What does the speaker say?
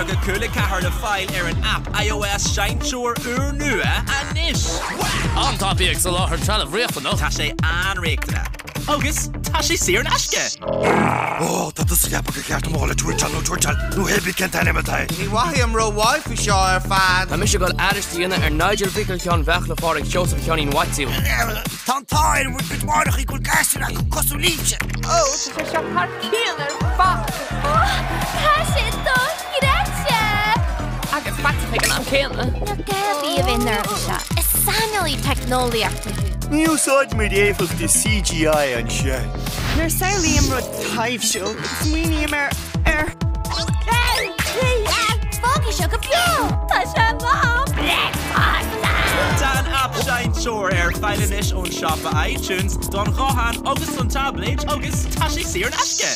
5, 4 le fáil ar an aip iOS Seinnteoir úrnua anois! An-tapaidh ag soláthar trealamh riachtanach. Tá sé an-riachtanach. Agus tá sé saor in aisce! Ó, tá tusa ag ceapadh gur cheart dom a dhul ag tuairteáil nó tuairteáil nó hé bí cén t-ainm atá air. Ní mhothaím rómhaith faoi seo ar fad. Tá mise ag dul aithris a dhéanamh ar Nigel Mhicil Sheáin Bheachla Phádraig Sheosaimh Sheáinín Mhaitiú. Tá an t-ádh ar bhur gcuid máithreacha go bhfuil gasúir acu cosúil libhse. Ó, tá sé seo thar cionn ar fad! Ó, tá sé dochreidte! Agus faiteach ag an am céanna. Níl gá ar bith a bheith neirbhíseach, is saineolaí teicneolaíochta thú. Ní úsáidimid éifeachtaí CGI anseo. Nuair a samhlaím rud taibhsiúil, smaoiním ar, ar. Fágfaidh seo go beo! Tá sé mo bricfeasta! Tá an aip Seinnteoir ar fáil anois ón siopa iTunes don ghuthán agus don táibléid agus tá sé saor in aisce!